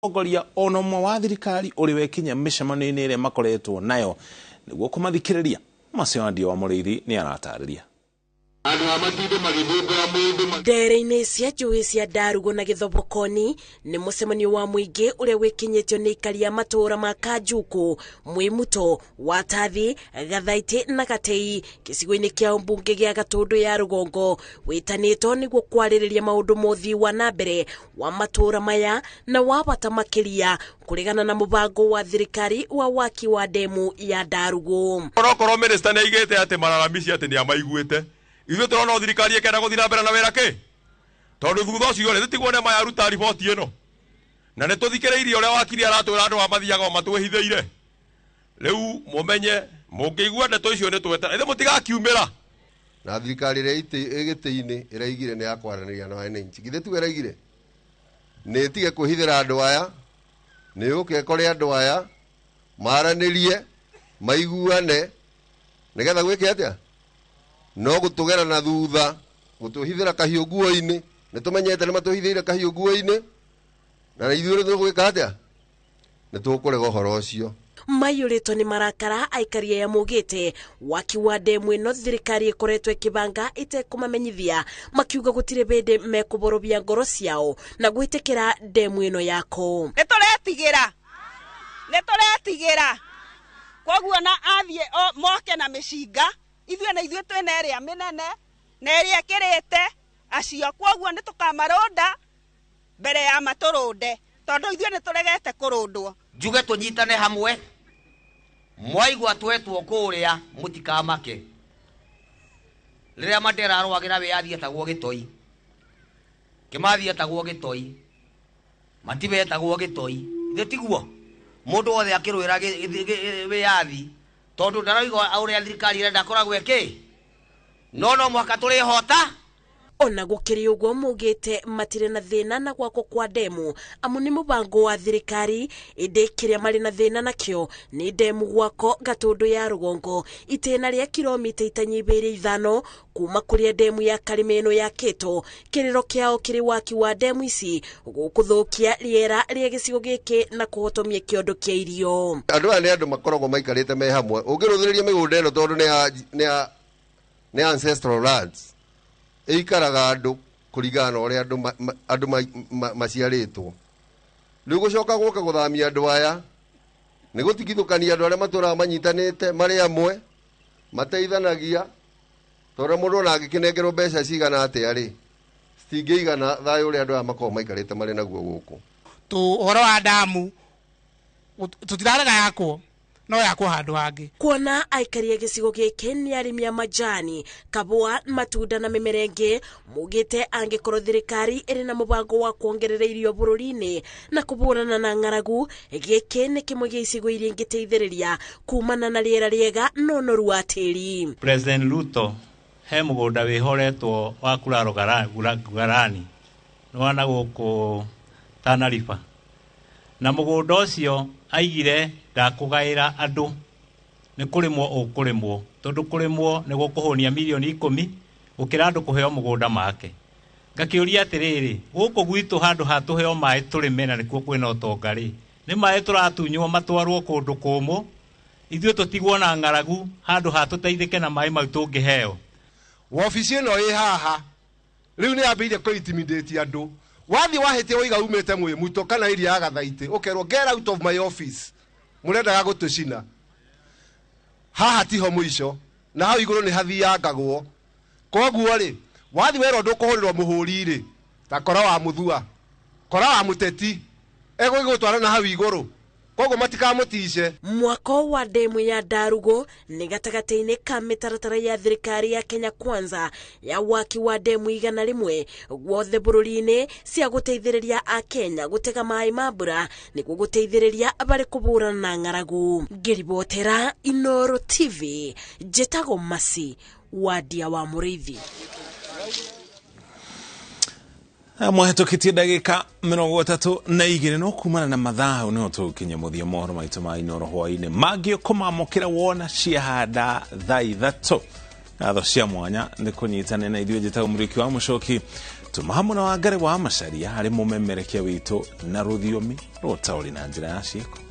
Mũtongoria ona ũmwe wa thirikari ũrĩ wekinya mĩcemanio-inĩ ĩrĩa makoretwo nayo nĩguo kũmathikĩrĩria. Macio Andy wa Mũrĩithi nĩ aratarĩria. Ndere-inĩ cia njũĩ cia Ndarugo na Gĩthobokoni nĩ mũcemanio wa mũingĩ ũrĩa wĩkinyĩtio nĩ aikari a matũũra ma Kanjuku, Mwĩmuto, Watathi, Gathaitĩ na Gatei gĩcigo-inĩ kĩa mbunge gĩa Gatũndũ ya Rũgongo wĩtanĩtwo nĩguo kwarĩrĩria maũndũ ma ũthii wa na mbere wa matũũra maya na wa bata makĩria kũregana na mũbango wa thirikari wa waki wa ndemu ya Ndarugo. Onokorwo minister nĩ aigĩte atĩ mararamici atĩ nĩ amaiguĩte, ithuĩ tũrona thirikari ĩkenda gũthiĩ na mbere na wĩra kĩ, tondũ thutha ũcio rĩ tũtigwo nĩ mayaruta riboti ĩno, na nĩ tũthikĩrĩirie ũrĩa wakiri aratwĩra andũ a mathiaga o matwĩhithĩire. Rĩu mũmenye mũngĩigua ndeto icio nĩ twetera ithe mũtigakiumĩra. Na thirikari ĩrĩa ĩ gĩtĩ-inĩ ĩraigire nĩ ya kwaranĩria na wananchi, githĩ tiwe ĩraigire nĩ ĩtige kwĩhithĩra andũ aya, nĩ yũke ĩkore andũ aya maranĩrie maiguane nĩgetha gwĩke atĩa? No gũtũgera na thutha, gũtũhithĩra kahiũ nguo-inĩ, nĩ tũmenyete nĩ matũhithĩire kahiũ nguo-inĩ, na ithuĩ nĩ tũgwĩka atĩa? Nĩ tũkũrega ũhoro ũcio. Maiyũrĩtwo nĩ marakara aikari aya maugĩte waki wa ndemu ĩno thirikari ĩkoretwo ĩkĩbanga ĩtekũmamenyithia, makiuga gũtirĩ hĩndĩ mekũborobia ngoro ciao na gwĩtĩkĩra ndemu ĩno yako. Nĩ tũretigĩra, nĩ tũretigĩra, koguo na athiĩ moke na mĩcinga, ithuĩ na ithuĩ twĩna ĩrĩa mĩnene na ĩrĩa ĩkĩrĩte acio, koguo nĩ tũkamarũnda mbere ya matũrũnde, tondũ ithuĩ nĩ tũregete kũrũndwo. Njuge tũnyitane hamwe, mwaigua twetwo kũrĩa mũtikamake. Rĩrĩa Mandela arũagĩra wĩyathi etagwo Gĩtoi, Kĩmathi etagwo Gĩtoi, Matiba etagwo Gĩtoi, ithe tiguo mũndũ wothe akĩrũĩra wĩyathi, tondũ ndaroiga ũrĩa thirikari ĩrenda akoragwo ĩkĩ, no no mũhaka tũrĩhota. Ona gũkĩrĩ ũguo maugĩte matirĩ na thĩna na gwakwo kwa ndemu amu nĩ mũbango wa thirikari, ĩndĩ kĩrĩa marĩ na thĩna nakĩo nĩ ndemu gwakwo Gatũndũ ya Rũgongo itĩna rĩa kilomita itanyihĩire 5 kuma kũrĩa ndemu ya Karĩma ĩno yakĩtwo. Kĩrĩro kĩao kĩrĩ waki wa ndemu ici gũkũthũkia rĩera rĩa gĩcigo gĩkĩ na kũhotomia kĩondo kĩa irio. Andũ aya nĩ andũ makoragwo maikarĩte me hamwe, ũngĩrũthĩrĩria mĩgũnda ĩno tondũ nĩ ancestral lands, ĩikaraga andũ kũringana na ũrĩa andũ maciarĩtwo. Rĩu gũcoka gũka gũthamia andũ aya nĩ gũtigithũkania andũ arĩa matũraga manyitanĩte marĩ amwe, mateithanagia, tondũ mũndũ ona angĩkĩnengerwo mbeca cigana atĩa rĩ, citingĩigana thayũ ũrĩa andũ aya makoragwo maikarĩte marĩ naguo gũkũ. Tu ũhoro wa ndamu tũtirarega yakwo, no yakwo handũ hangĩ. Kuona aikari a gĩcigo gĩkĩ nĩ arĩmi a majani, kabũa, matunda na mĩmera ĩngĩ, maugĩte angĩkorwo thirikari ĩrĩ na mũbango wa kuongerera irio bũrũri-inĩ na kũhũrana na ng'aragu, gĩkĩ nĩ kĩmwe gĩa icigo iria ingĩteithĩrĩria kumana na rĩera rĩega na ũnoru wa tĩri. President Ruto he mũgũnda wĩhoretwo wa Kuraro Garani, nĩ wana gũkũ Tana River, na mũgũnda ũcio aigire ndakũgaĩra andũ, nĩ kũrĩmwo ũkũrĩmwo, tondũ kũrĩmwo nĩ gũkũhũnia mirioni 10 gũkĩra andũ kũheo mũgũnda make. Ngakĩũria atĩrĩrĩ, gũkũ gwitũ handũ ha tũheo maĩ tũrĩme na nĩkuo kwĩna ũtonga rĩ, nĩ maĩ tũratunywo matwarwo kũndũ kũmũ, ithuĩ tũtigwo na ng'aragu handũ ha tũteithĩke na maĩ mau tũngĩheo. Wabici ĩno ĩ haha rĩu nĩ yambĩrĩirie kũ intimidate andũ. Wathiĩ wahĩtia waiga umĩte Mwĩmuto kana area ya Gathaitĩ, ũkerwo get out of my office, mũrendaga gũtũcina. Haha tiho mũico, na hau igũrũ nĩ hathiangagwo. Koguo rĩ, wathiĩ werwo ndũkũhũrĩrwo mũhũri rĩ, ta kora wa mũthua, kora wa mũteti, egũgĩgũtwara na hau igũrũ. Koguo matikamũtice. Mwako wa ndemu ya Ndarugo nĩ gatagatĩ-inĩ ka mĩtaratara ya thirikari ya Kenya Kwanza ya waki wa ndemu 100 guothe bũrũri-inĩ cia gũteithĩrĩria Akenya gũtega maĩ ma mbura nĩguo gũteithĩrĩria barĩ kũhũrana na ng'aragu. Ngĩribotera Inooro TV, njĩtagwo Masi Wadia wa Mũrĩithi. Mwahĩtũkĩtie ndagĩka 32 no kumana na mathaa nĩho tũgũkinya mũthia mohoro maitũ ma Inooro hwaĩ-inĩ. Mangĩ ũkũmamũkĩra wona ciahanda thaa 3. Ngatho cia mwanya nĩ kũnyitanĩra na ithuĩ. Njĩtagwo Mũrĩki wa Mũcoki. Tuma hamwe na Wangari wa Macharia harĩ mũmemerekia witũ na rũthiomi rwa ũtaũri na njĩra ya ciĩko.